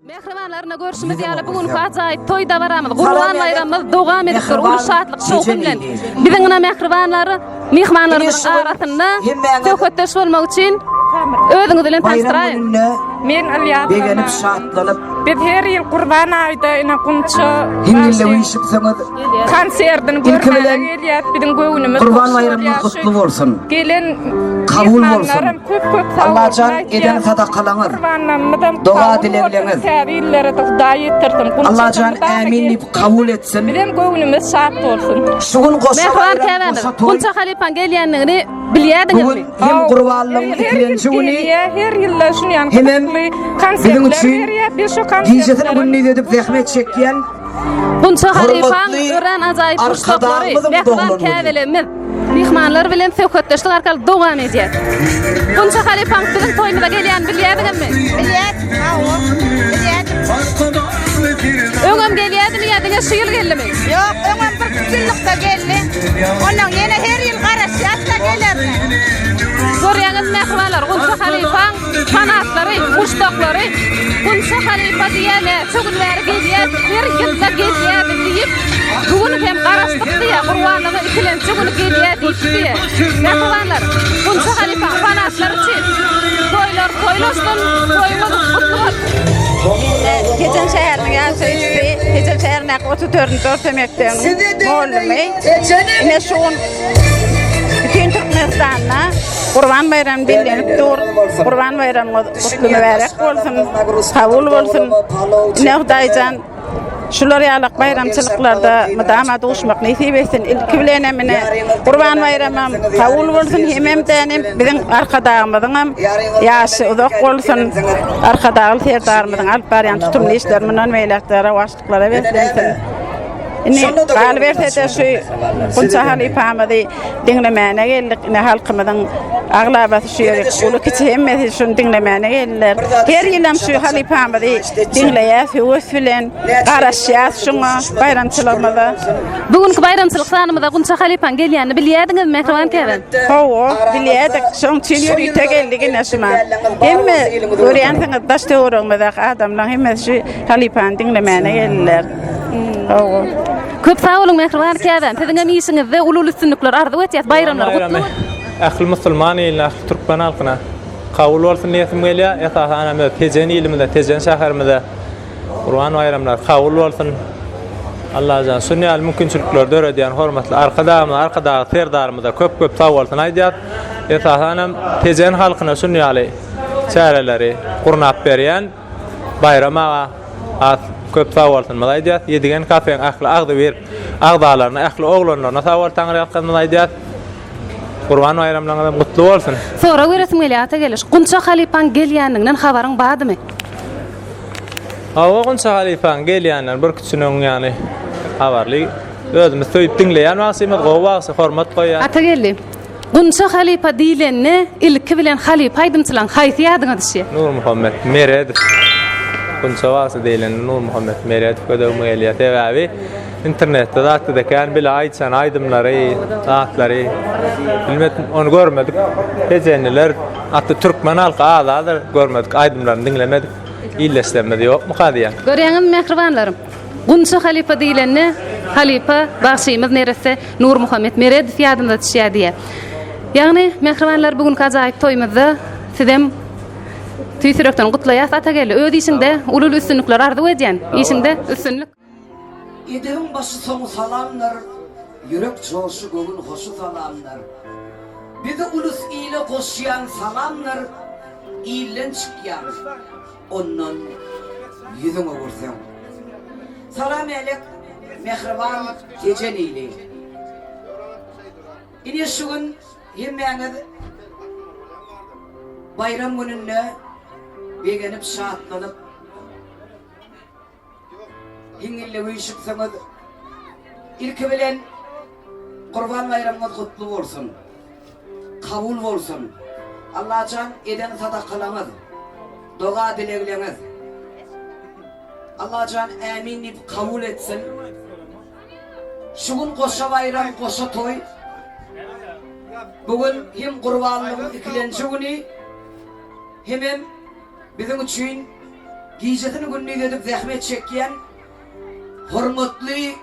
Mähribanlaryna görşümiz ýaly bu günki ajaýyp toý dabaramyz Gurban baýramymyz dowam edip dur uly şatlyk şowhun bilen. Biziň ynha mähribanlary myhmanlarymyzyň arasynda söhbetdeş bolmak üçin özüňiz bilen tanyşdyraýyň. Men Ylýas Begenip şatlanyp. Biz her ýyl Gurban aýda ine Gunça Hiňňille üýşüpsiňiz. Konsertini Ilki görmäge bilen gelýäs. Biziň göwnümiz Gurban hoş baýramyňyz bolýar. Şu gutly bolsun. Gelen Kabul bolsun. myhmanlaram köp köp sag bolsun Allajan aýtýar. eden sadakalaňyz, Gurbanlarymyzam doga kabul bolsun. dilegleňiz. Täze ýyllere-de Hudaý ýetirsin. Gunça Allajan mydama ämin diýip gelsin. kabul etsin. Bizem göwnümiz şat bolsun. Şu gün goşa Mähriban baýram, käbämiz, goşa toý. Gunça halypaň gelýändigini Bu bilýärdiňizmi? gün hem gurbanlygyň ikilenji güni, Her ýylda şunýan hemem gyzykly biziň konsertler üçin berýär. Biz şu gijesini konsertlere gündiz edip zähmet çekýän Gunça halypaň Hormatly örän ajaýyp muşdaklary, Arkadagymyzyň mähriban doglan güni. käbelerimiz myhmanlar bilen söhbetdeşlik arkaly dowam edýär. Gunça halypaň biziň toýumyza gelýänini bilýärdiňizmi? Bilýän, hawa, bilýärdim. Öňem gelýärdimi ýa diňe şu ýyl geldimi? Ýok, öňem bir ýyllykda geldi. Ondan ýene her ýyl garaşýas-da gelerine. Görýäňizmi mähribanlar, Gunça halypaň fanatlary, muşdaklary Gunça halypa diýýär näçe gün bäri gelýär, her ýylda gelýärdi diýip, bu gün hem garaşdyk diýýär, Gurbanlygyň ikilenji güni gelýär diýip diýýär. Mähribanlar, Gunça halypaň fanatlary üçin toýlar toýlaşsyn, toýuňyz gutly bolsun! Men Tejen şäheriniň ýaşaýjysy, Tejen şäherindäki 34-nji orta mekdebiň mugallymy. Ine şu gün bütin Türkmenistanda Gurban baýramy bellenip dur. Gurban baýramyňyz gutly mübärek bolsun, kabul bolsun. Ine Hudaýjan şular ýaly baýramçylyklarda mydama duşmak nesip etsin. Ilki bilenem ine Gurban baýramam kabul bolsun, hemem dänem biziň Arkadagymyzyňam ýaşy uzak bolsun. Arkadagly Serdarymyzyň alyp barýan tutumly işleri mundan beýläk-de rowaçlyklara beslensin. Indi galyberse-de şu Gunça halypamyzy diňlemäne geldik. Ine halkymyzyň aglabasy şu ýere uly-kiçi hemmesi şuny diňlemäne geldiler. Her ýylam şu halypamyzy diňleýäs höwes bilen, garaşýas şuňa baýramçylygymyza. Bu günki baýramçylyk sanymyza Gunça halypaň gelýänini bilýärdiňizmi mähriban käbäm? Hawa, bilýärdik. Şoň üçin ýörite geldik ine şuna. Hemme görýänsiňiz daş-töweregimizdäki adamlaryň hemmesi şu halypany diňlemäne geldiler. Hawa. Köp sag boluň mähriban käbäm. Siziň hem işiňizde uly-uly üstünlikler arzuw etýäs. Baýramlar gutly bolsun. Ähli musulman iline, ähli türkmen halkyna kabul bolsun diýesim gelýär. Esasan hem öz Tejen ilimize, Tejen şäherimize Gurban baýramlary kabul bolsun. Allajan şuny ýaly mümkinçilikleri döredýän hormatly Arkadagymyza, Arkadagly Serdarymyza köp-köp sag bolsun aýdýas. Esasan hem Tejen halkyna şuny ýaly çäreleri gurnap berýän Baýram aga has köp sag bolsunymyzy aýdýas. Ýedigen kafeň ähli agzybir agzalaryna, ähli oglanlaryna sag bol Taňryýalkasymyzy aýdýas. Gurban baýramlaryňyzam gutly bolsun. Sorag beresim gelýär Ata Geliş. Gunça halypaň gelýändiginden habaryň bardymy? Hawa Gunça halypaň gelýäninden bir küçün öň ýany habarly. Özümiz söýüp diňleýän bagşymyz, gowy bagşy, hormat goýýas. Atageldi, Gunça halypa diýlende ilki bilen halypa aýdymçylaň haýsy ýadyňa düşýär? Nurmuhammet Meredow. Gunça bagşy diýlende Nurmuhammet Meredow göz öňüme gelýär. Sebäbi internetde zatda-da kän bile aýtýan aýdymlary, zatlary bilmedim, ony görmedik. Tejenliler, hatda türkmen halky az-azdyr görmedik aýdymlaryny diňlemedik ildeşlerimiz ýokmuka diýýän. Görýäňizmi mähribanlarym? Gunça halypa diýlende, halypa bagşymyz neresse Nurmuhammet Meredow ýadymyza düşýär diýýär. Ýagny, mähribanlar, bu günki ajaýyp toýumyzda sizem tüýs ýürekden gutlaýas Atageldi. Öz işiňde uly-uly üstünlikler arzuw edýän. Işiňde üstünlik. Edebiň başy soňy salamdyr, Ýürek joşy göwün hoşy salamdyr. Bizi ulus ile goşýan salamdyr, Ilden çykýaň. Ondan ýüzüň öwürseň. Salam älek mähriban Tejen ili. Ine şu gün hemmäňiz baýram gününde begenip şatlanyp Hiňňillige üýşüpsiňiz. Ilki bilen Gurban baýramyňyz gutly bolsun. Kabul bolsun. Allajan eden sadakalaňyz, doga dilegleňiz Allajan ämin diýip kabul etsin. Şu gün goşa baýram, goşa toý. Bu gün hem gurbanlygyň ikilenji güni, hemem biziň üçin. Gijesini gündiz edip zähmet çekýän hormatly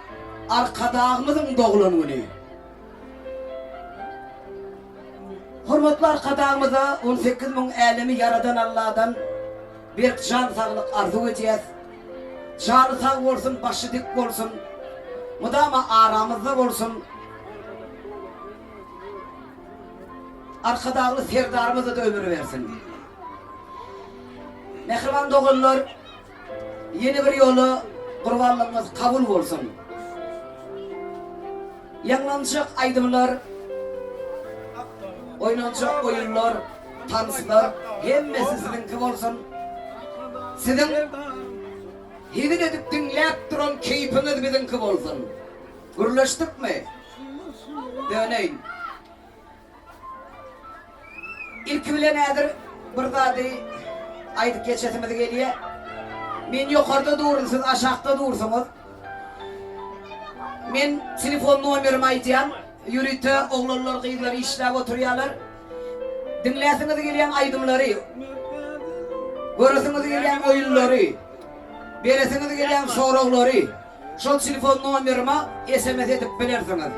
Arkadagymyzyň doglan güni. Hormatly Arkadagymyza 18 müň älemi ýaradan Alladan berk jan saglyk arzuw edýäs. Jany sag bolsun, başy dik bolsun. Mydama aramyzda bolsun. Arkadagly Serdarymyza-da ömür bersin. Mähriban doganlar, ýene bir ýola gurbanlygyňyz kabul bolsun. Ýaňlanjak aýdymlar, oýnanjak oýunlar, tanslar hemmesi siziňki bolsun. Siziň hezil edip diňläp duran keýpiňiz biziňki bolsun. Gürleşdikmi? Döneýin. Ilki bilen häzir bir zady aýdyp geçesimiz gelýär. Men ýokarda durun, siz aşakda dursuňyz. Men telefon nomerimi aýdýan. Ýörite oglanlar, gyzlar işläp oturýarlar. Diňläsiňiz gelýän aýdymlary, göresiňiz gelýän oýunlary, beresiňiz gelýän soraglary Şol telefon nomerime sms edip bilersiňiz.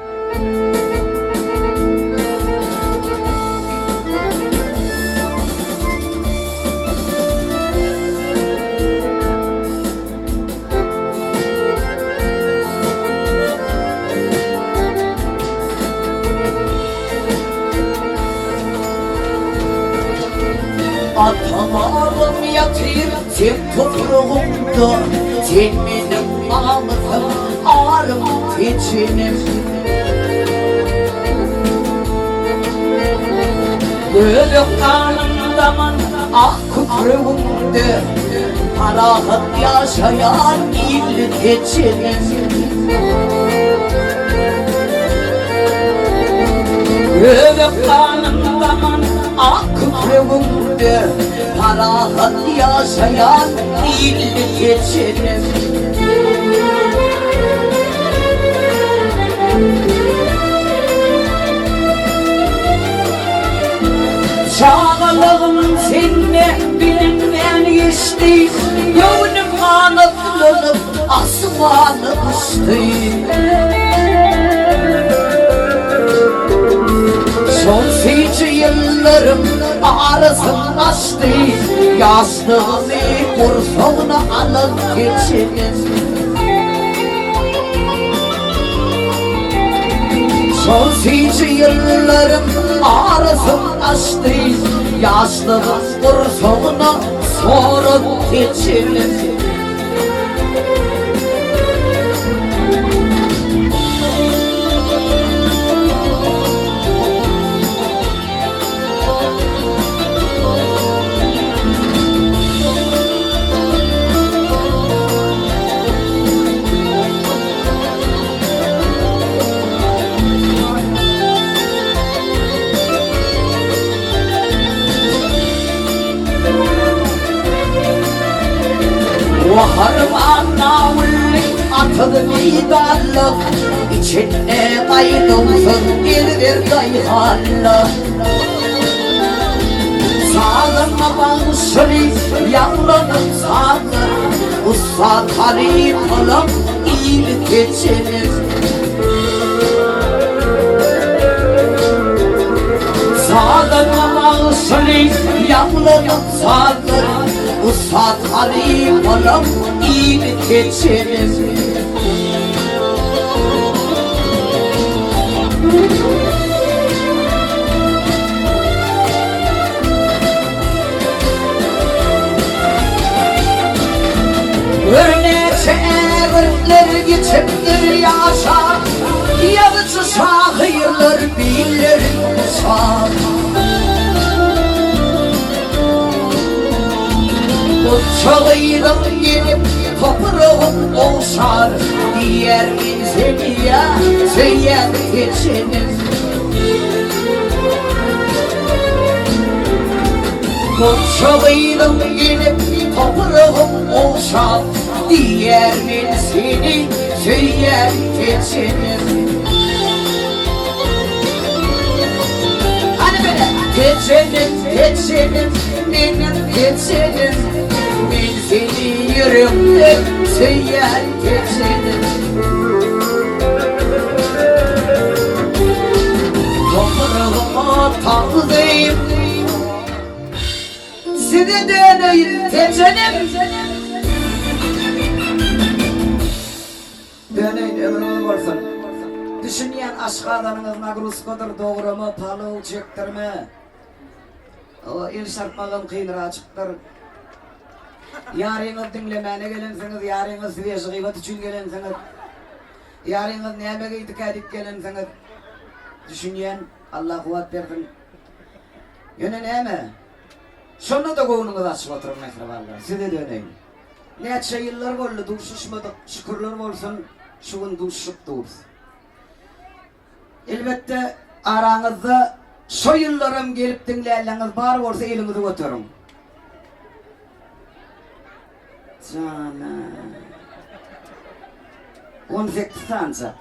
Atam-abam ýatyr Sen topragymda, sen meniň namysym, arym, tejenim. Göbek ganym daman ak kükregimde, parahat ýaşaýan illi tejenim. Göbek ganym daman ak kükregimde, Parahat ýaşaýan illi geçenim. Çagalygym sende bilinmän geçdi, Göwnüm ganatlanyp asmana uçdy. Şol süýji ýyllaryň arasyn açdy, Ýaşlygymy gursagna alyp geçenim. Şol süýji ýyllaryň arasyn açdy, Ýaşlygym gursagna sorup geçenim. Waharman nawully atyz meýdanlyk, Içinde gaýduwsyz gezber daýhanlyk. Sazanda bagşyly ýaňlanyp sazlar, Ussat halypalam il keçeniz. Sazanda bagşyly ýaňlanyp sazlar, Ussat halypalam il keçeniz. Gör näçe ägirtler geçipdir ýaşap, Ýazyjy şahyrlar billerin guşap. Goça gyzyň gelip topragyn ogşar, Diýer men seni ýa söýýän keçenim. Goça gyzyň gelip topragyn ogşap, Diýer men seni söýýän keçenim. Hany bile! Keçenim, keçenim, meniň keçenim. Men seni ýürekden söýýän Tejenim. Topragyma tagzym. Size döneýin Tejenim. Döneýin ömrüňiz bolsun. Düşünýän aşgazanyňyz nagruzkadyr dograma, palow çekdirme. Hawa, el çarpmagam kynraçykdyr. Ýaryňyz diňlemäne gelensiňiz, ýaryňyz sveži gybat üçin gelensiňiz. Ýaryňyz näme geýdikä diýip gelensiňiz. Düşünýän, Allah kuwwat bersin. Ýöne näme? Şonda-da göwnüňizi açyp oturyň mähribanlar. Size döneýin. Näçe ýyllar boldy duşuşmadyk, şükürler bolsun, şu gün duşuşyp durus. Elbetde, araňyzda şo ýyllaram gelip diňlänleňiz bar bolsa eliňizi göteriň. Jana. 18 sanjak.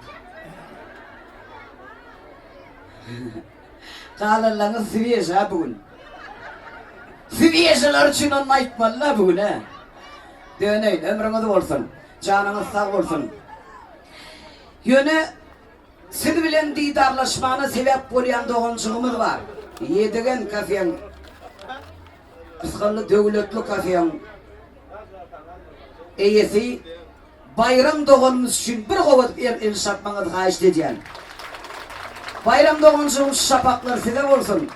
Galanlaňyz swieža bu gün. Swiežalar üçin ony aýtmaly-la bu gün-ä. Döneýin, ömrüňiz bolsun. Janyňyz sag bolsun. Ýöne siz bilen didarlaşmana sebäp bolýan doganjygymyz bar. Ýedigen kafeň, ysgynly döwletli kafeň eýesi Baýram doganymyz üçin bir gowadyp el el çarpmagyňyzy haýyşt edýän. Baýram doganjygym şu şapaklar size bolsun.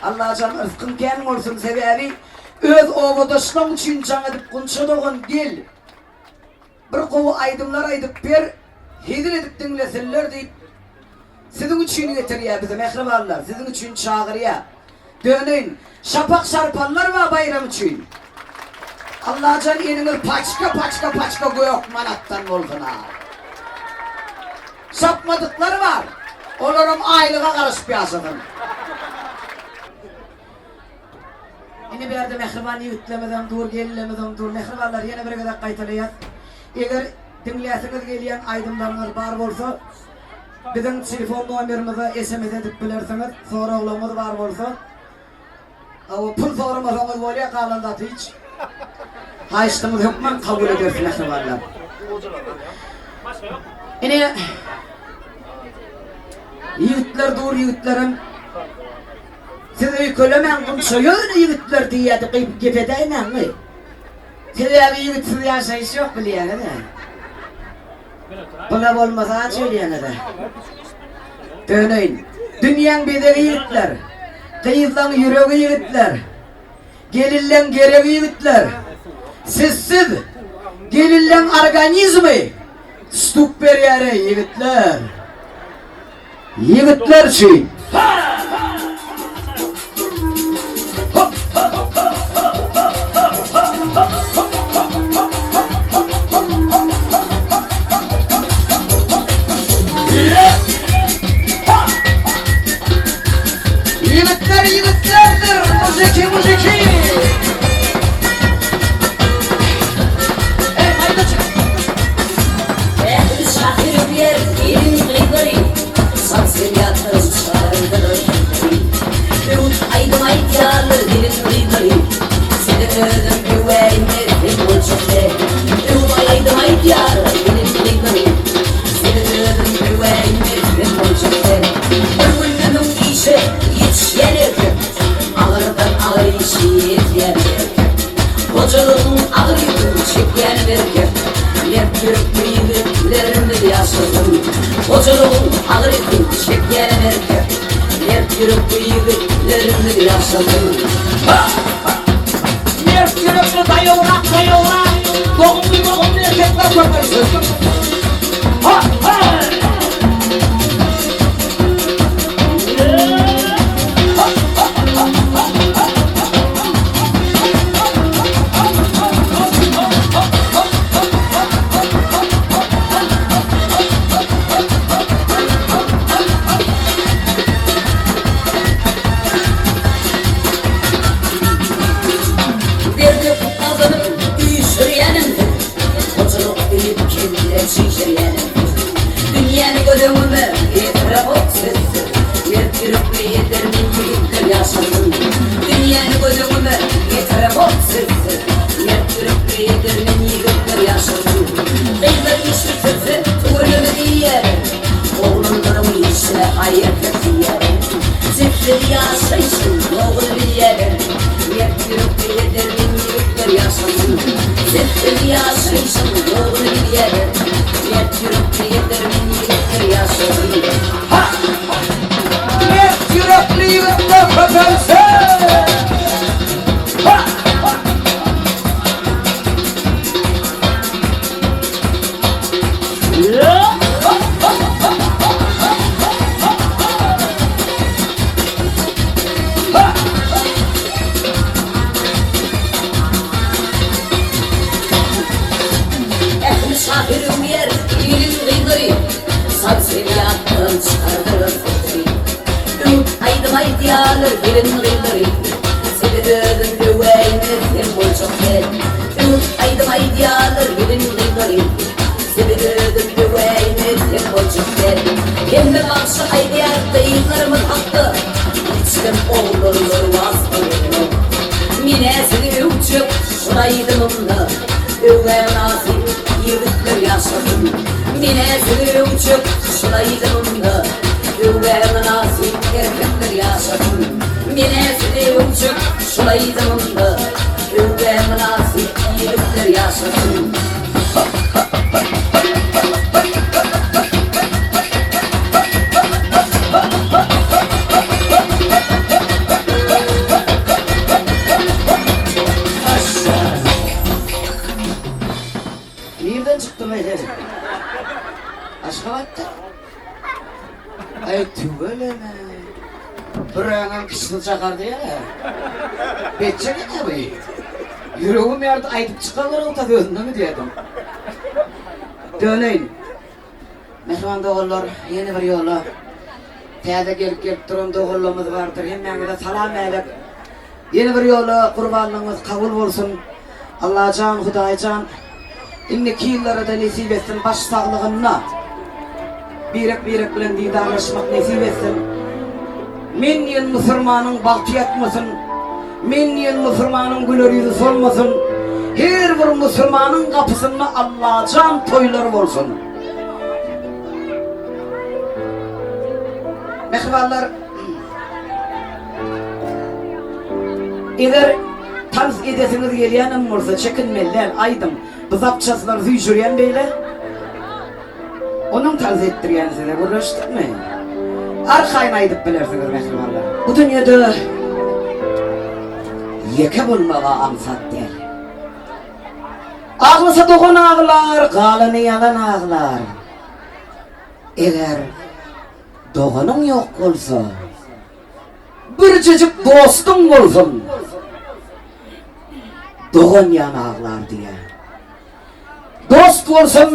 Allajan yrskyň kän bolsun sebäbi öz obadaşlaň üçin jaň edip Gunça dogan gel bir gowy aýdymlar aýdyp ber hezil edip diňlesinler diýip Siziň üçin getirýär bizi mähribanlar, siziň üçin çagyrýar. Döneýin, şapak şarpanlar bar baýram üçin. Allajan eliňiz paçka paçka paçka gök manatdan bolsun-a. Çapmadyklar bar, olaram aýlyga garaşyp ýaşasyn. Indi bärde mähriban ýigitlemizem dur, gelinlemizem dur. Mähribanlar ýene bir gezek gaýtalaýas. Eger diňläsiňiz gelýän aýdymlaryňyz bar bolsa, Biziň telefon nomerimize sms edip bilersiňiz soraglaryňyz bar bolsa. Hawa pul soramasaňyz bolýar galan zat hiç. Haýyşdyňyzy hökman kabul ederis mähribanlar. Ine ýigitler dur ýigitlerim. Siz öýkelemäň gunça ýöne ýigitler diýýärdi gyp gep edäýmäňmi? Sebäbi ýigitsiz ýaşaýyş ýok bilýäňiz-ä. Bula bolmasa aç ölýäňiz-ä. Döneýin. Dünýäň bezegi ýigitler. Gyzlaň ýüregi ýigitler. Gelinleň geregi ýigitler. Sizsiz gelinleň organizmi stuk berýär-eý ýigitler. Ýigitler üçin. Ýigitler ýigitlerdir, muziki muziki. Ey haýda çyk. Ähli şahyr öpýär gelin gyzlary, Şan-şerýatlaryň çykardylar sözleri. Öwüt aýdym aýdýarlar gelin gyzlary, Size özüm öwäýin-de sen boljak däl. Öwüt aýdym aýdýarlar gelin gyzlary, Size özüm öwäýin-de sen boljak däl. Bir günde müň işe ýetişýän erkek, Agyrdan agyr işi edýän erkek. Hojalygyň agyr ýüküni çekýän erkek. Mert ýürekli ýigitlerimiz ýaşasyn. Hojalygyň agyr ýüküni çekýän erkek. Mert ýürekli ýigitlerimiz ýaşasyn. Mert ýürekli daýawrak daýawrak dogumly dogumly erkekler köpelsin. Ha ha! Derde gazanyp üýşürýänem siz, Hojalyk diýip kelle çişirýänem siz. Dünýäni göz öňüme getiremok sizsiz, Mert ýürekli edermen ýigitler ýaşasyn. Dünýäni göz öňüme getiremok sizsiz, Mert. Seň ýaşaýşyň ýoluny bilýärler. Mert ýürekli edermen ýigitler ýaşasyn. Ha! Mert ýürekli ýigitler köpelsin! Ha! Ähli şahyr öwýär iliň gyzlary, Saz-perýatdan çykardylar sesleri. Öwüp aýdym aýdýarlar gelin-gyzlary, Sizi özüm öwäýmesem boljak däl. Öwüp aýdym aýdýarlar gelin-gyzlary, Sizi özüm öwäýmesem boljak däl. Hemme bagşy aýdýar gyzlarymyz hakda, Hiç kim oglanlary wasp edenok. Men-ä sizi öwjek şul aýdymymda, Öwgä mynasyp ýigitler ýaşasyn. Men-ä sizi öwjek şul aýdymymda, Öwgä mynasyp erkekler ýaşasyn. Men-ä sizi öwjek şul aýdymymda, Öwgä mynasyp ýigitler ýaşasyn. Nirden çykdyň eý sen? Aşgabatda. Aý tüweleme. Biräňem kiçisi çakar diýýär-ä. Betjek eken bu. Ýüregim ýardy aýdyp çykanlar ota özündemi diýerdim. Döneýin. Mähriban doganlar, ýene bir ýola täze gelip gelip duran doganlarymyz bardyr. Hemmäňize salam älek. Ýene bir ýola gurbanlygyňyz kabul bolsun. Allajan Hudaýjan indiki ýyllara-da nesip etsin baş saglygynda birek birek bilen didarlaşmak nesip etsin. Men diýen musurmanyň bagty ýatmasyn. Men diýen musurmanyň güler ýüzi solmasyn. Her bir musurmanyň gapysynda Allajan toýlar bolsun. Mähribanlar Eger tans edesiňiz gelýänem bolsa çekinmeli däl, aýdyň. Bu zapçaslar süýşürýän beýle. Onuň tans etdirýän size gürleşdikmi? Arkaýyn aýdyp bilersiňiz mähribanlar. Bu dünýede ýeke bolmaga aňsat däl. Aglasa dogan aglar, galany ýalan aglar. Eger doganyň ýok bolsa, birjejik dostuň bolsun. Dogan ýaly aglar diýýär. Dost bolsun,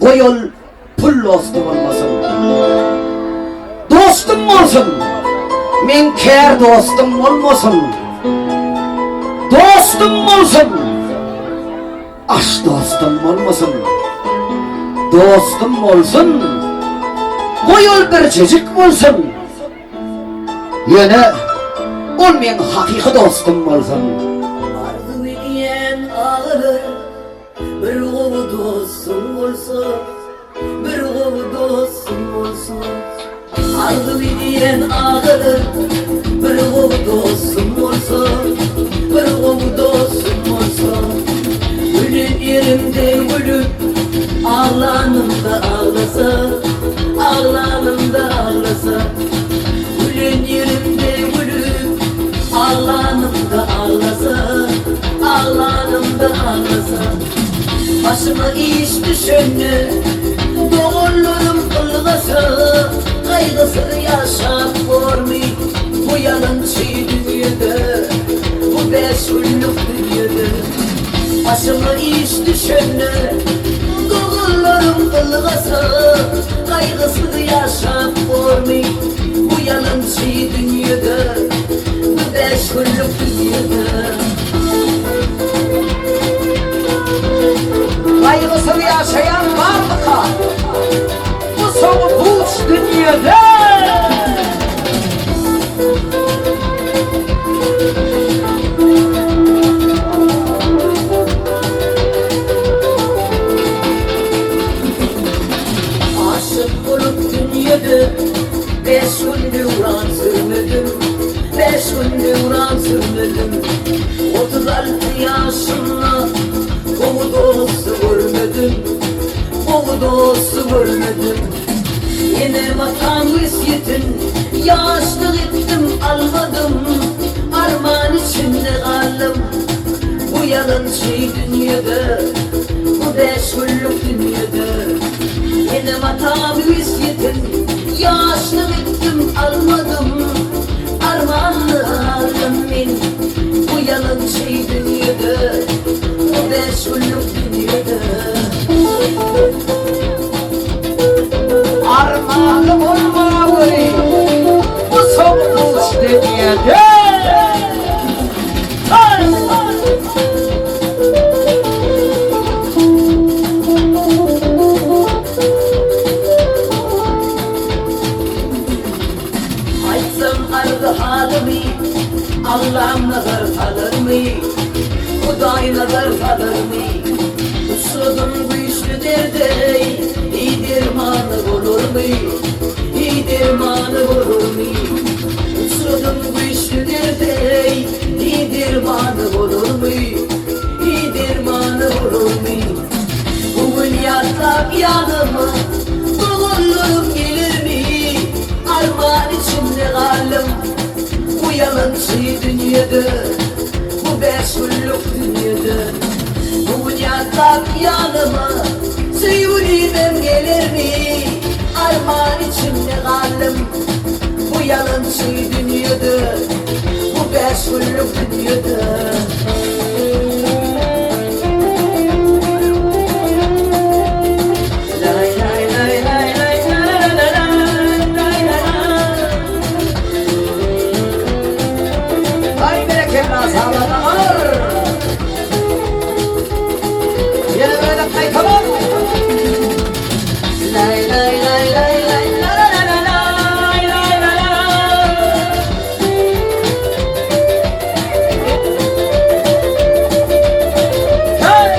goý ol pul dosty bolmasyn. Dostum bolsun, meň kär dostum bolmasyn. Dostum bolsun, aş dostum bolmasyn. Dostum bolsun, goý ol birjejik bolsun. Ýöne ol meň hakyky dostum bolsun. Arzuw edýän agalar bir gowy dostum bolsa bir gowy dostum bolsa Arzuw edýän agalar bir gowy dostum bolsa bir gowy dostum bolsa Gülen ýerimde gülüp aglanymda aglasa Aglanymda aglasa, Gülen ýerimde gülüp, Aglanymda aglasa, Aglanymda aglasa. Başyma iş düşende, Doganlarym ylgasa, Gaýgysyz ýaşap bormy, Bu ýalançy dünýede, Bu bäş günlük dünýede. Başyma iş düşende, Doganlarym ylgasa, Gaýgysyz ýaşap bormy, Bu ýalançy dünýede, Bu bäş günlük dünýede. Gaýgysyz ýaşaýan barmyka, Bu soňy puç dünýede? Aşyk bolup dünýede Bäş gün döwran sürmedim, Bäş gün döwran sürmedim. Gowy dosty görmedim, gowy dosty görmedim. Enem atam wesýetin ýaşlyk etdim almadym. Arman içinde galdym bu ýalançy dünýede, bu bäş günlük dünýede. Enem atam wesýetin ýaşlyk etdim almadym. Armanly galdym men bu ýalançy dünýede, bu bäş günlük dünýede. Armanly bolmaly bu soňkuş dünýede. Aýtsam arzy-halymy, Allam nazar salarmy, Hudaý nazar salarmy? Uçradym güýçli derde, Eý dermany bolarmy, Eý dermany bolarmy? Uçradym güýçli derde, Eý dermany bolarmy, Eý dermany bolarmy? Bu gün ýatlap ýanyma, Doganlarym gelermi? Arman içinde galdym, Bu ýalançy dünýede, Bu bäş günlük dünýede. Bu gün ýatlap ýanyma, Söýgülimem gelermi? Arman içinde galdym, Bu ýalançy dünýede, Bu bäş günlük dünýede. Ay berekella sağlamalar. Ýene böyle gaýtalan. Lay lay lay lay lay la la la la lay lay la la. Hey!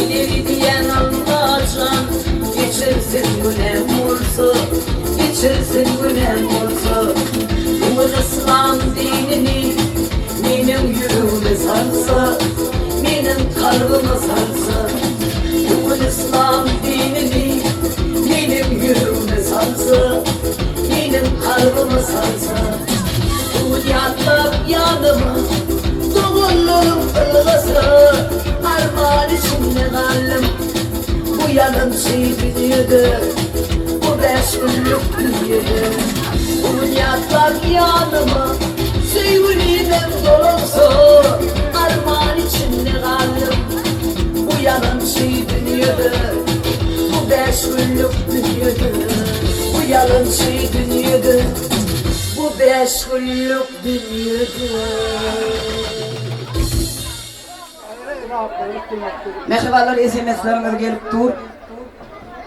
İleri diyen Allahcan Geçirsin günem olsa Geçirsin günem olsa Bu İslam dinini Menin yüreğime salsa Menin kalbime salsa Bu İslam dinini Menin yüreğime salsa Menin kalbime salsa Bu yatlap yanıma Doganlarym ylgasa Arman içinde galdym Bu ýalançy dünýede Bu bäş günlük dünýede Bu ýatlap ýanyma Söýgülimem dolansa Arman içinde galdym Bu ýalançy dünýede Bu bäş günlük dünýede Bu ýalançy dünýede Bu bäş günlük dünýede. Mähribanlar SMS-leriňiz gelip dur.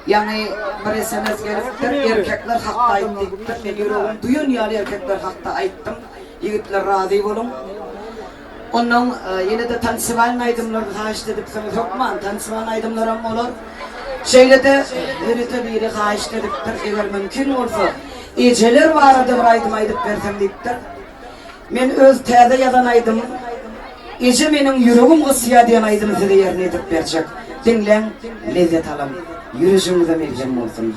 Ýaňy bir SMS gelipdir, erkekler hakda aýt diýipdir. Men ýüregim duýan ýaly erkekler hakda aýtdym. Ýigitler razy boluň. Ondan ýene-de tansiwalny aýdymlaryny haýyşt edipsiňiz hökman tansiwalny aýdymlaram bolar. Şeýle-de ýörite biri haýyşt edipdir, eger mümkin bolsa ejeler barada bir aýdym aýdyp berseň diýipdir. Men öz täze ýazan aýdymym Eje meniň ýüregim gysýa diýen aýdymy size ýerine ýetirip berjek. Diňläň, lezzet alyň. Ýürejigiňize melhem bolsun.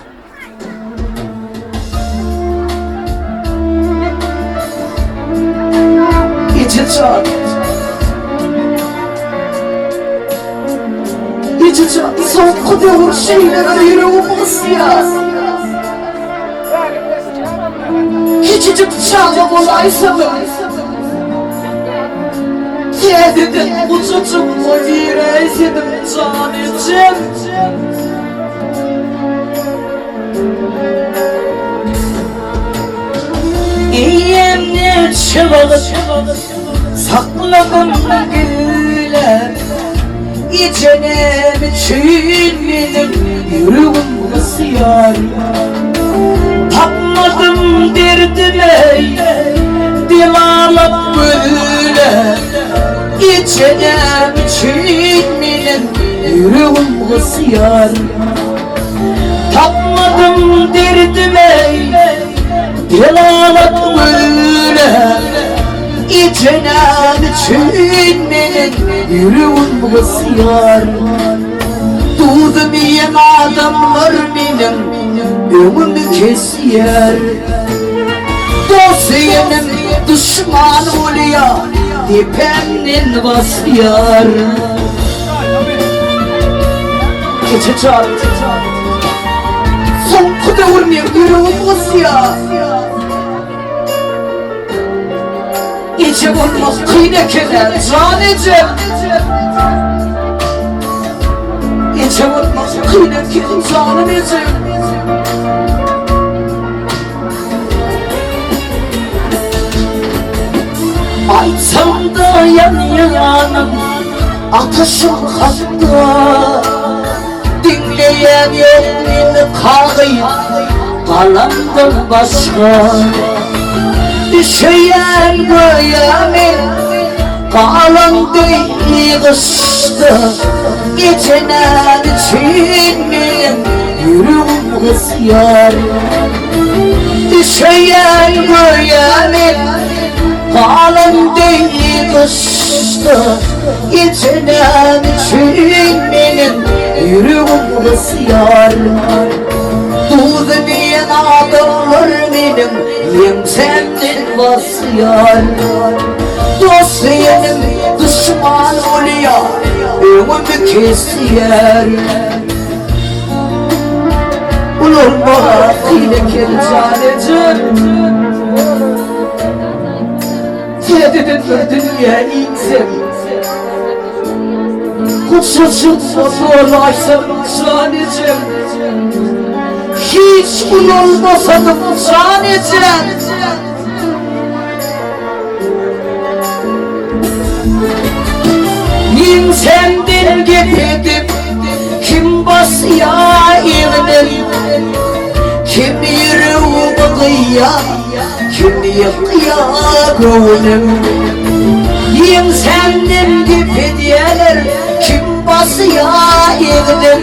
Eje jan. Eje jan, soňky döwür şeýle bir ýüregim gysýa. Kiçijik çaga bolaýsadym, Täzeden guçajygyma giräýsedim jan ejem. Eýýäm näçe wagt sakladym gizläp, Eje näme üçin meniň ýüregim gysýar? Tapmadym derdime delalat gözle, Eje näme üçin meniň ýüregim gysýar? Tapmadym derdime delalat gözle. Ejenem üçin meniň ýüregim gysýar. Duzum iýen adamlar meniň öňümi kesýär. Dost diýenim duşman bolýar, depämden basýar. Eje jan, soňky döwür meň ýüregim gysýar. Eje bolmak kyn eken-ä, jan ejem. Eje bolmak kyn eken, janym ejem. Aýtsam-da ýanýanym ataşym hakda Diňleýän ýok meni kagyz galamdan başga Üşeýän göýä men galan deý gyşda Eje näme üçin meniň ýüregim gysýar Üşeýän göýä men galan deý gyşda Eje näme üçin meniň ýüregim gysýar Duz diýen adamlar meniň ýeňsämden basýar Dost diýenim duşman bolýar öňümi kesýär Ulalmak kyn eken jan ejem Täzeden bir dünýä insem Gussasyz bolaýsam jan ejem Hiç ulalmasadym jan ejem Ýeňsämden gep edip kim basýa egnim Kim ýüregimi gyýa Kim ýykýa göwnüm Ýeňsämden gep edýäler Kim basýa egnim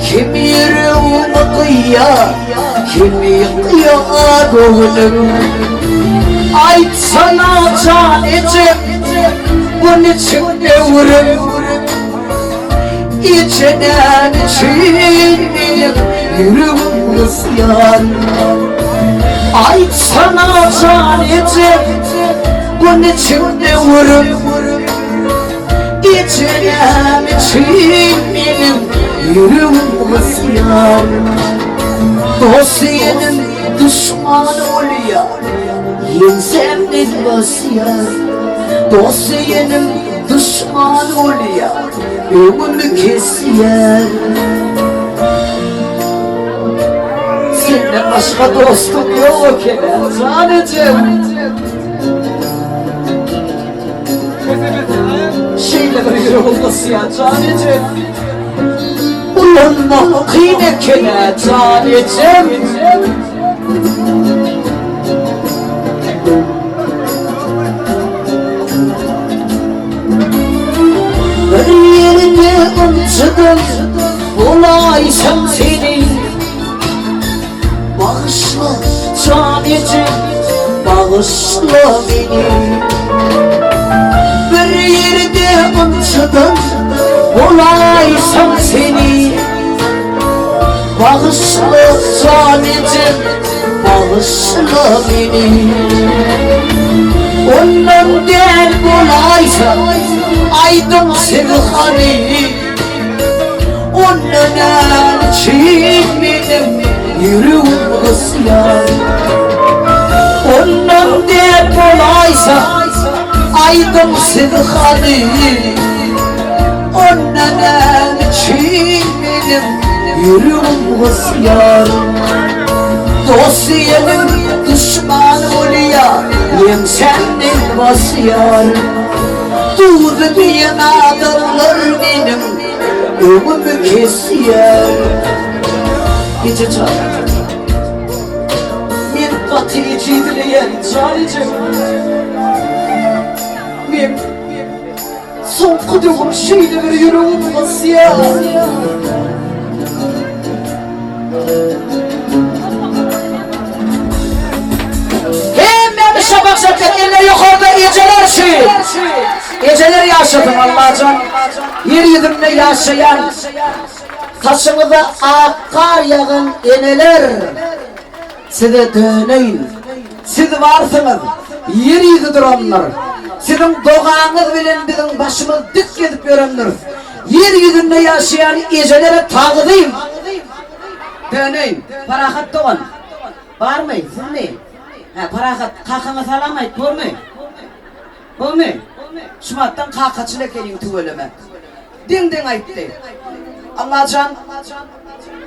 Kim ýüregimi gyýa Kim ýykýa göwnüm Aýtsana jan ejem Bu niçik döwrüm Eje näme üçin meniň ýüregim gysýar Aýtsana jan ejem bu niçik döwrüm Eje näme üçin meniň ýüregim gysýar Dost diýenim duşman bolýar Ýeňsämden basýar Dost diýenim duşman bolýar Öňümi kesýär Senden başga dostum ýok eken-ä, jan ejem. Şeýle bir ýüregim gysýar, jan ejem. Ulanmak kyn eken-ä, jan ejem. Bir ýerde ynjydym bolaýsam seni Bagyşla jan ejem bagyşla meni Bir ýerde ynjydym bolaýsam seni Bagyşla jan ejem bagyşla meni Ondan däl bolaýsa aýdyň siz hany Onda näme üçin meniň ýüregim gysýar Ondan däl bolaýsa aýdyň siz hany Onda näme üçin meniň ýüregim gysýar Dost diýenim duşman bolýar, ýeňsämden basýar. Duz diýen adamlar meniň öňümi kesýär. Eje jan, men gaty eje dileýän, jan ejem. Men Soňky döwür şeýle bir ýüregim gysýar. Hemmämiz şapak şapjak eller ýokarda. ýaşasyn Allajan ýer ýüzünde ýaşaýan saçyňyza ak gar ýagan eneler size döneýin siz barsyňyz ýer ýüzi durandyr siziň dogaňyz bilen biziň başymyz dik gezip ýörendiris ýer ýüzünde ýaşaýan ejelere tagzym döneýin parahat dogan barmy sizmi hä parahat kakaňa salam aýt bormy. Bolmy? Şumatdan kakaçyl ekeniň tüweleme. Deň-deň aýtdy. Allajan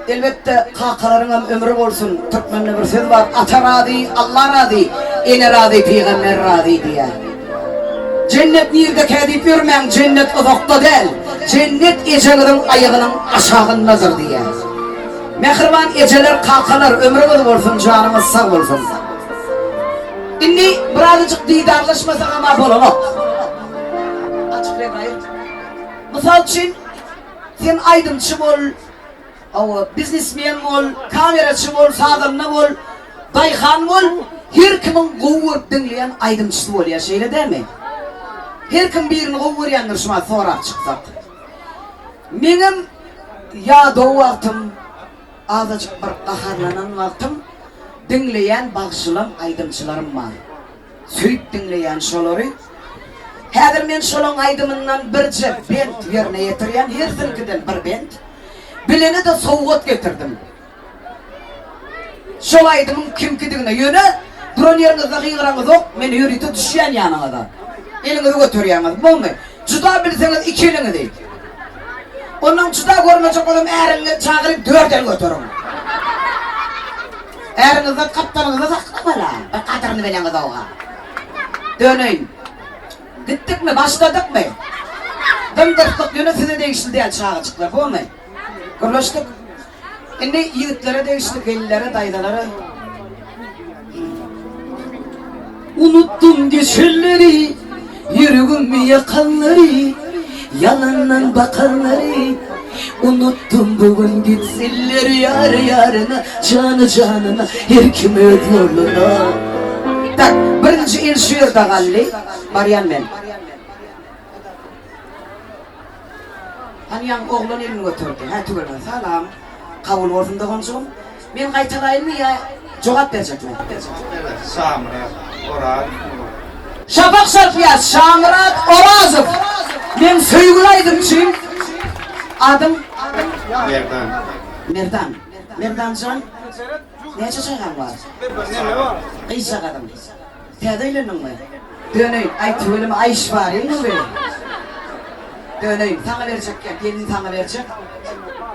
elbetde kakalaryňam ömri bolsun. Türkmende bir söz bar, Ata razy, Alla razy, ene razy, pygamber razy diýýär. Jennet nirdekä diýip ýörmäň, jennet uzakda däl. Jennet ejeňiziň aýagynyň aşagyndadyr diýýär. Mähriban ejeler, kakalar ömrüňiz bolsun, janyňyz sag bolsun. Indi birazajyk didarlaşmasagam-a bolanok. Açyk reňk Mysal üçin, sen aýdymçy bol, hawa, biznesmen bol, kameraçy bol, sazanda bol, daýhan bol, her kimiň gowy görüp diňleýän aýdymçysy bolýar, şeýle dälmi? Her kim birini gowy görýändir şu wagt sorap çyksak. Meňem ýadaw wagtym, Azajyk bir gaharlanan wagtym diňleýän bagşylam aýdymçylarym bar. Söýüp diňleýän şolary. Häzir men şolaň aýdymyndan birje bent ýerine ýetirýän, hersinikiden bir bent. Bilene-de sowgat getirdim. Şol aýdymyň kimkidigine ýöne duran ýeriňizde gygyraňyzok, men ýörite düşýän ýanyňyza. Eliňizi göterýäňiz, bolmy? Juda bilseňiz iki eliňizi. Ondan juda görmejek bolsam äriňi çagyryp dört el göteriň. Äriňizden gapdalyňyzda saklamaly. Bir gadyryny bileňiz oga. Döneýin. Gitdikmi, başladykmy? Dym-dyrslyk ýöne size degişli däl çagajyklar, bolmy? Gürleşdik. Indi ýigitlere degişli gelinlere, daýzalara. Unutdum geçenleri, ýüregimi ýakanlary, ýalandan bakanlary. Unutdum bu gün gitsinler ýar ýaryna, jany janyna, her kim öz ýoluna. Tak, birinji el şu ýerde galdy. Barýan men. Hany ýaňy oglan elini göterdi. Hä tüweleme. Salam. Kabul bolsun doganjygym. Men gaýtalaýynmy ýa jogap berjekmi? Şamyrat Orazow. Şapak çarpýar Şamyrat Orazow. Meň söýgüli aýdymçym. Adyň? Merdan. Merdan. Merdanjan näçe çagaň bar? Gyzjagazyň. Täze öýlendiňmi? Döneýin, aý tüweleme aý iş bar indi. Döneýin, saňa berjek gel, gelin saňa berjek.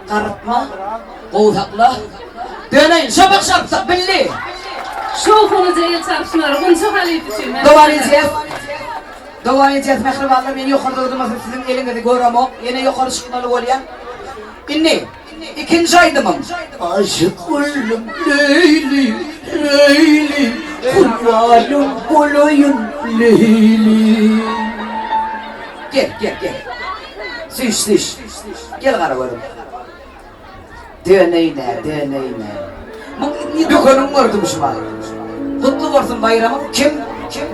Garypma, gowy sakla. Döneýin, şapak çarpsak bildi. Şowhunlyja el çarpyşmalar Gunça halypa üçin. Dowam edýäs. Dowam edýäs mähribanlar, men ýokarda durmasam siziň eliňizi göremok. Ýene ýokary çykmaly bolýan. Indi Ikinji aýdymym. Aşyk boldum Leýli, Leýli, Kurbanyň bolaýyn Leýli. Gel, gel, gel. Süýş, süýş. Gel gara gözüm. Döneýin-ä, döneýin-ä. Muň indi dökeniň gördüm şu wagt. Gutly bolsun baýramyň kim? Kim?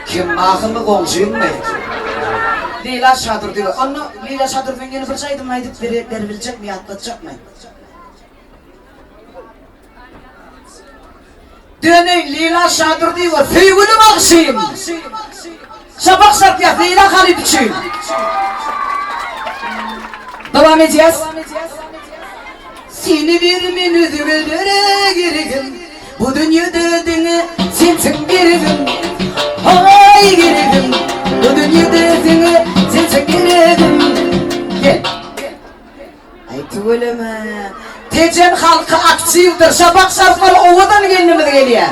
Kim ahyrly goňşyňmy? Leýla Şadurdyýewa. Onda Leýla Şadurdyýewaň ýene birje aýdymyny aýdyp beribiljekmi, ýatlatjakmy? Döneýin Leýla Şadurdyýewa söýgüli bagşym. Şapak çarpýas Leýla halyp üçin. Dowam edýäs. Seni bir men özgelere geregim Bu dünýede diňe sensiň geregim Haý geregim Bu dünýede diňe sensiň geregim Gel Aý tüweleme Tejen halky aktiwdir Şapak şarpmaly owadan gelnimiz gelýär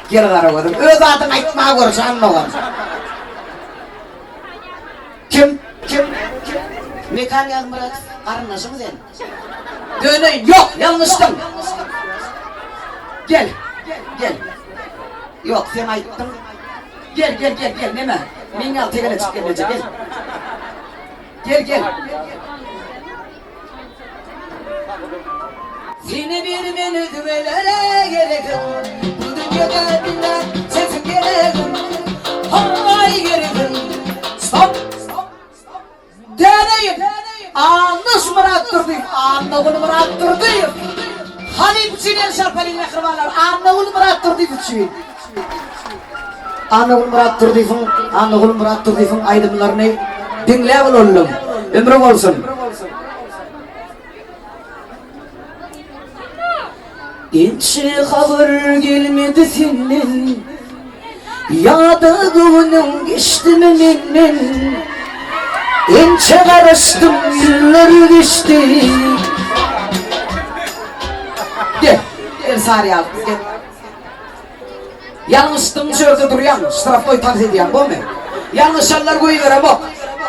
Gel garagözüm öz adyňy aýtmaga gör jan dogan. Kim? Kim? Kim? Mekan Ýazmyradow garyndaşymy sen? Döneýin. Ýok, ýalňyşdyň. Gel. Gel. Ýok, sen aýtdyň. Gel, gel, gel, gel. Neme? Men ýaly tegelejik gelneje, gel. Gel, gel. Seni bir men özgelere geregim. Bu dünýede diňe sensiň geregim. Annagül Myratdurdyýew. Halyp üçin el çarpalyň mähribanlar. Annagül Myratdurdyýew üçin. Annagül Myratdurdyýewiň Annagül Myratdurdyýewiň aýdymlaryny diňläp ulaldym. Ömri bolsun. Ençe habar gelmedi senden Ýa-da göwnüň geçdimi menden Ençe garaşdym ýyllar geçdi Gel, gel Saryýaly gyz gel. Ýalňyşdyň şu ýerde durýaň, ştrafnoý tans edýäň bormy? Ýalňyşanlar goýberemok.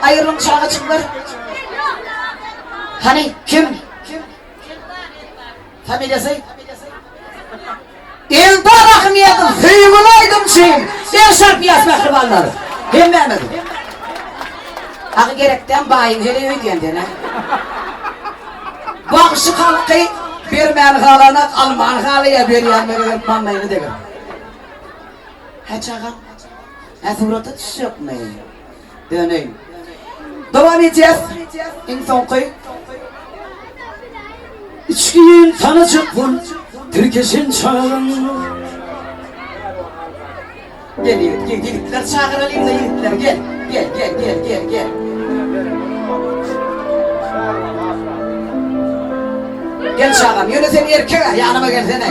Aýrylyň çagajyklar. Hany kim? Familiýasy? Eldar Ahmedow söýgüli aýdymçym. El çarpýas mähribanlar. Hemmämiz. Agy gerekdäm baýyň heleý öýdýän sen-ä. Bagşy halky bermän halanak alman halaýa berýänlere gelip maňlaýyňy degir. Hä çagam? Hä surata düşjekmi? Döneýin. Dowam edýäs. Iň soňky. Içgin tanajak bol, tirkeşen çagyň. Gel ýigit, gel ýigitler çagyralyň-da ýigitler gel. Gel, gel, gel, gel, gel. Gel çagam, ýöne sen erkek-ä, ýanyma gelsene.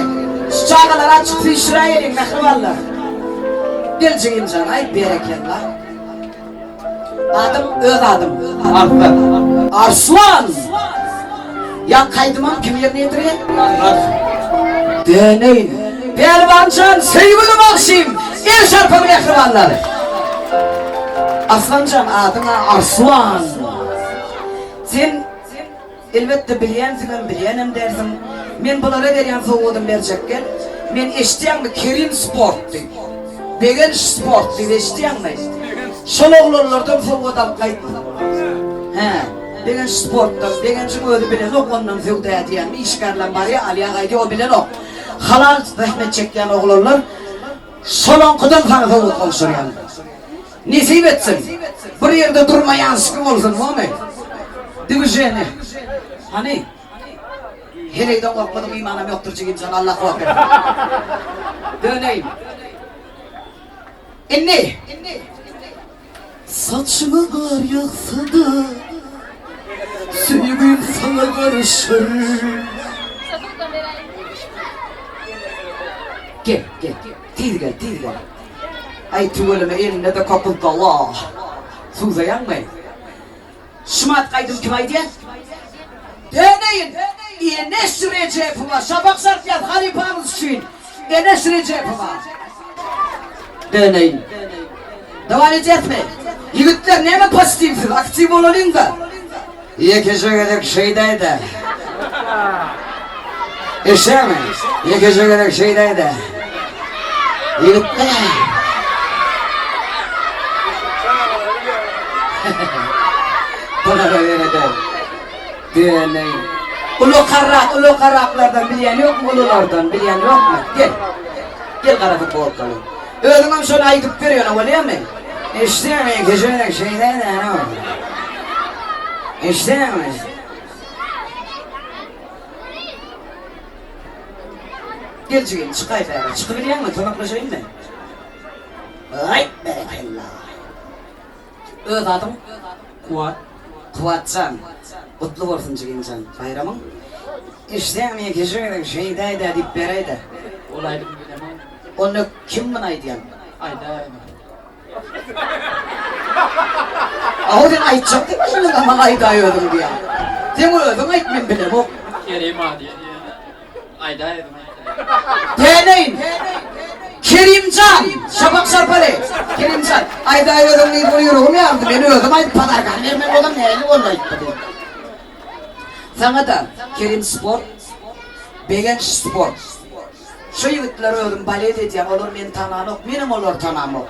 Şu çagalary açyk süýşüräýeliň, mähribanlar. Gel jigim jan, aý berekella. Adym öz adym. Arslan. Arslan! Ýaňky aýdymam kim ýerine ýetirýär? Döneýin. Pälwanjan, söýgüli bagşym! El çarpaly mähribanlar! Arslanjan adyň-a Arslan. Sen Elbetde bilýänsiňem bilýänem dälsiň. Men bulara berýän sowgadymy berjek gel. Men eşitýäňmi Kerim sport diýip. Begenç sport diýip eşitýäňmi? Şol oglanlardan sowgat alyp gaýtdym. Hä, Begenç sportdan. Begenjiň özi bilenok ondan söwda edýänini. Işgärlem barýa alýa gaýdýa o bilenok. Halal zähmet çekýän oglanlar şolaňkydan saňa sowgat gowşurýan. Nesip etsin. Bir ýerde durmaýanski bolsun, homy? Dwiženi. Hany? Heleýden gorkmadyk imanam ýokdur jigimjan, Allah kuwwat bersin. Döneýin. Indi. Saçyňa gar ýagsa-da, söýgim saňa garyşar. Gel, gel. Tiz gel, tiz gel. Aý tüweleme elinde-de kopuz gala. Suwsaýaňmy? Şumat aýdym kim aýdýar? Döneýin! Eneş Rejepowa şapak çarpýas halypamyz üçin. Eneş Rejepowa. Döneýin. Dowam edýäsmi? Ýigitler näme passiwsiz, aktiw bolalyň-da. Ýekeje gezek şeýdäý-dä. Eşidämi? Ýekeje gezek şeýdäý-dä. Ýigitler. Bulara beredeý. Döneý. Ulukarrak, ulukarraklardan bilýän ýokmy, ululardan bilýän ýokmy? Gel. Gel gara futbolkaly. Özüňem şony aýdyp ber ýöne bolýamy? Eşidämi? Ýekeje gezek şeýdäý-dä. Eşidämi? Gel jigim, çykaý bäri. Çykybilýäňmi? Kömekleşeýinmi? Aý, berekella. Öz adyň? Kuwat. Kuwatjan. Gutly bolsun jigimjan baýramyň. Eşidämi, ýekeje gezek şeýdäý-dä diýip beräý-dä. Ol aýdymy bilemok. Onda kim muny aýdýan? Aýdaýma. Aho sen aýtjak diýip başladyň maňa aýdaý özüň diýýäň. Seň özüň aýt men bilemok. Kerim a diýen ýöne. Aýdaý özüň aýdaý. Däneýin. Kerimjan, şapak şarpaly. Kerimjan, aýdaý özüň diýip ol ýüregim ýaryldy. Men özüm aýdyp padarkany bermeli bolsam nähili boldy aýtdy diýip. Saňa-da Kerim sport, Begenç sport. Şu ýigitler özüm balet edýän, olar meni tananok, menem olary tanamok.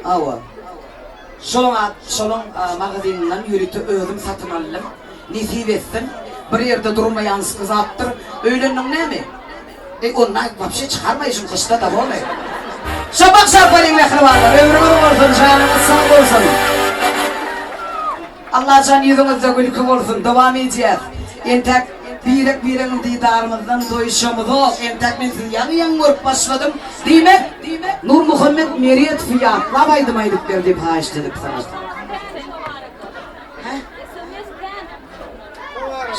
Hawa. Şolaň at, şolaň magazynyndan ýörite özüm satyn aldym. Nesip etsin. Bir ýerde durmaýanski zatdyr. Öýlendiň näme? Eý, onda wapşe çykarmaýşyň gyşda-da bormy? Şapak şarpalyň mähribanlar, ömrüňiz bolsun, janyňyz sag bolsun. Allajan ýüzüňizde gülki bolsun, dowam edýäs. Entäk. Birek-biregiň didarymyzdan doýuşamyzok. Entäk men sizi ýaňy-ýaňy görüp başladym. Diýmek, Nurmuhammet Meredowy ýatlap aýdym aýdyp ber diýip haýyşt edipsiňiz. Hä?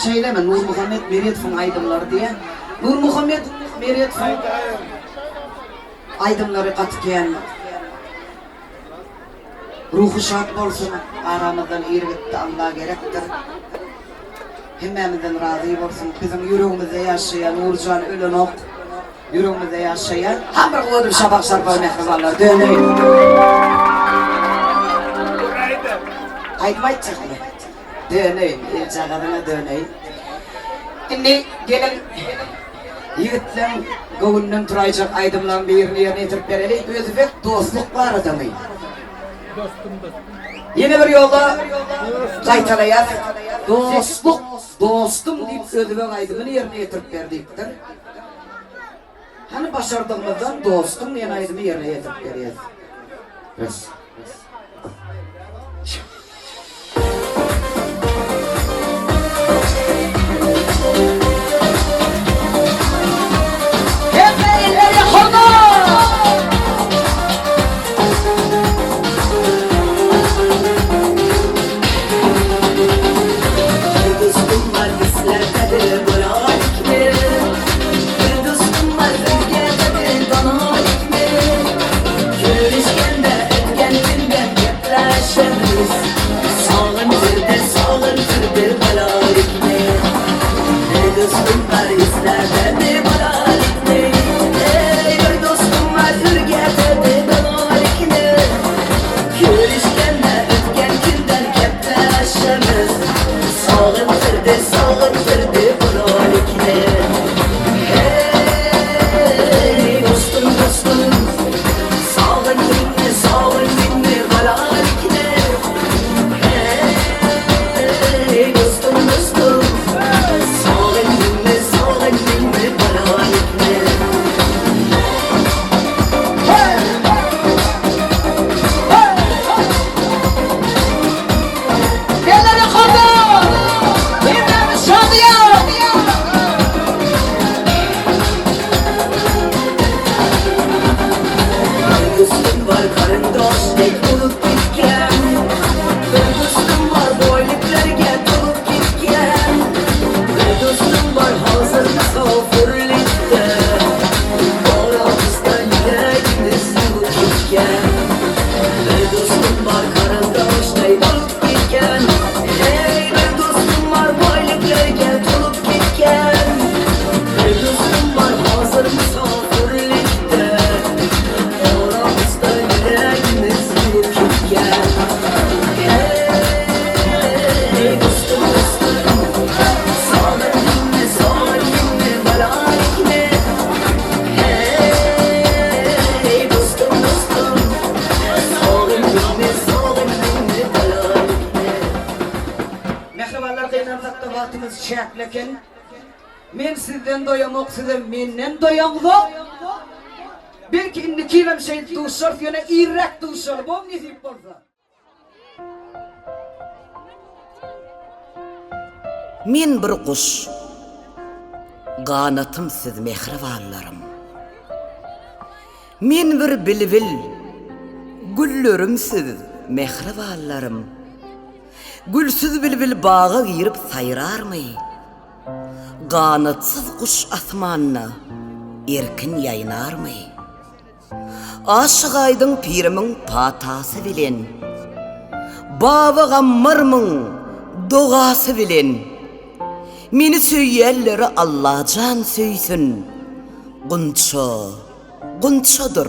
Şeýlemi, Nurmuhammet Meredowyň aýdymlary diýýä. Nurmuhammet Meredowyň aýdymlary gaty kän. Ruhy şat bolsun, aramyzdan ir gitdi, Alla gerekdir. Hemmämizden razy bolsun. Biziň ýüregimizde ýaşaýar, Nurjan ölenok. Ýüregimizde ýaşaýar. Ham bir gowy şabak şarpa mähribanlar döneýin. Aýdym aýtjakmy? Döneýin, eljagazyňa döneýin. Indi geliň ýigitleň göwnünden turaýjak aýdymlaryň birini ýerine ýetirip bereli. Özbek dostluk baradamy? Ýene bir ýola gaýtalaýas. Dostluk, dostum diýip özbek aýdymyny ýerine ýetirip ber diýipdir. Hany başardygymyzdan dostum diýen aýdymy ýerine ýetirip berýäs. Bes. Hemme eller ýokarda! Bir dostum bar bizlerdedir bolalikmi Bir dostum bar ürgededir danalikmi Görüşkende ötken günden gepleşemiz Sağın zirde sağın zirde bolalikmi Bir dostum var bizlerdedir bolalikmi Ey bir dostum var ürgededir danalikmi Görüşkende ötken günden gepleşemiz Sağın zirde sağın zirde bolalikmi Hey dostum dostum Sağın dinle sağın dinle bolalikmi Hey dostum dostum Sağın dinle sağın dinle bolalikmi Eller ýokarda! Hemmämiz şadyýan! Bir dostum var karındaş tek bulup gitken Bir dostum var boyliklerge tolup gitken Bir dostum var hazır misafirlikte Aramızda yüreğimiz yulup gitken Bir dostum var karındaş tek bulup gitken Hey bir dostum var boyliklerge tolup gitken Bir dostum var hazır misafirlikte Aramızda yüreğimiz yulup gitken Hey dostum dostum Sağın dinle sağın dinle balalikne Hey dostum dostum Sağın dinle sağın dinle balalikne Mähribanlar gynansakda wagtymyz çäkli eken. Men sizden doýamok, sizem menden doýaňzok. Belki indiki ýylam şeýdip duşarys, ýöne irräk duşaly, bom nesip bolsa. Men bir guş, ganatym siz mähribanlarym. Men bir bilbil, güllerim siz mähribanlarym. Gülsüz bilbil baga girip saýrarmy? Ganatsyz guş asmanda erkin ýaýnarmy? Aşyk Aýdyň pirimiň patasy bilen, Baba Gammarymyň dogasy bilen, Meni söýýänleri Allajan söýsün, Gunça, gunçadyr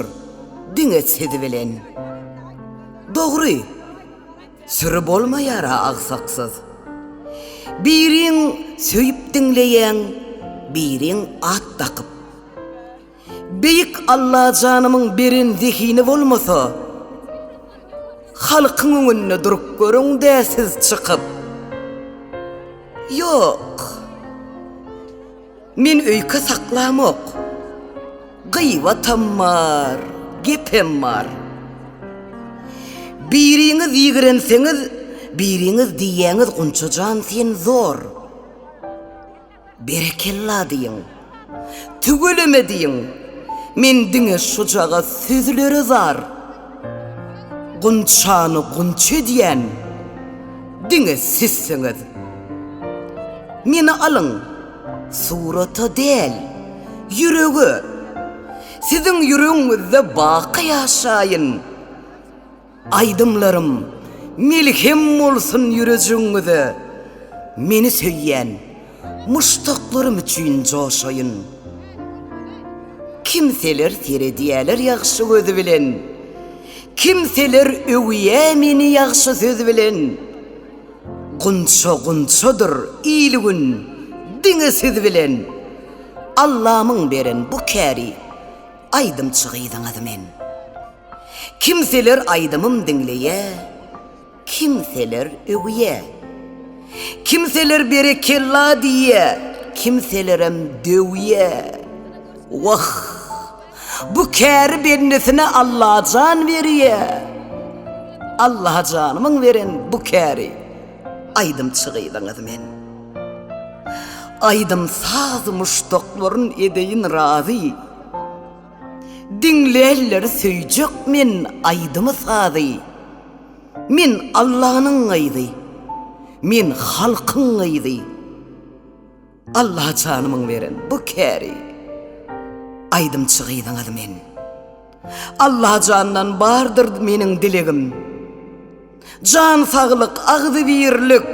diňe siz bilen. Dogry, süri bolmaýar-a agsaksyz. Biriň söýüp diňleýäň, biriň at dakyp. Beýik Allajanymyň beren zehini bolmasa, halkyň öňünde durup görüň-dä siz çykyp. Ýok. Men öýke saklamok. Gyýbatam bar, gepem bar. Biriňiz ýigrenseňiz, biriňiz diýýäňiz Gunça jan sen zor. Berekella diýiň. Tüweleme diýiň. Men diňe şujagaz sözlere zar. Gunçany gunça edýän diňe sizsiňiz. Meni alyň, surata däl, ýürege. Siziň ýüregiňizde baky ýaşaýyn. Aýdymlarym melhem bolsun ýürejigiňize, Meni söýýän muşdaklarym üçin joşaýyn. Kimseler seredýäler ýagşy gözi bilen, Kimseler öwýä meni ýagşy söz bilen. Gunça gunçadyr il-gün diňe siz bilen, Allamyň beren bu käri aýdymçy gyzyňyz men. Kimseler aýdymym diňleýä, kimseler öwýä. Kimseler berekella diýýä, kimselerem döwýä. Wah, bu käri bendesine Allajan berýä. Allajanymyň beren bu käri aýdymçy gyzyňyz men. Aýdym-saz muşdaklaryn edeýin razy. Diňlänleri söýjek men aýdymy-sazy. Men Allanyň gyzy. Men halkyň gyzy. Allajanymyň beren bu käri. Aýdymçy gyzyňyz men. Allajandan bardyr meniň dilegim. Jan saglyk, agzybirlik,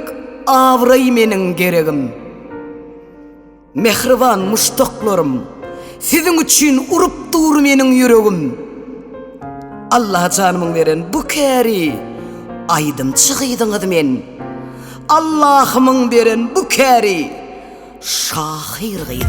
abraý meniň geregim. Mähriban muşdaklarym, siziň üçin urup dur meniň ýüregim. Allajanymyň beren bu käri aýdymçy gyzyňyz men. Allahymyň beren bu käri şahyr gyzyňyz.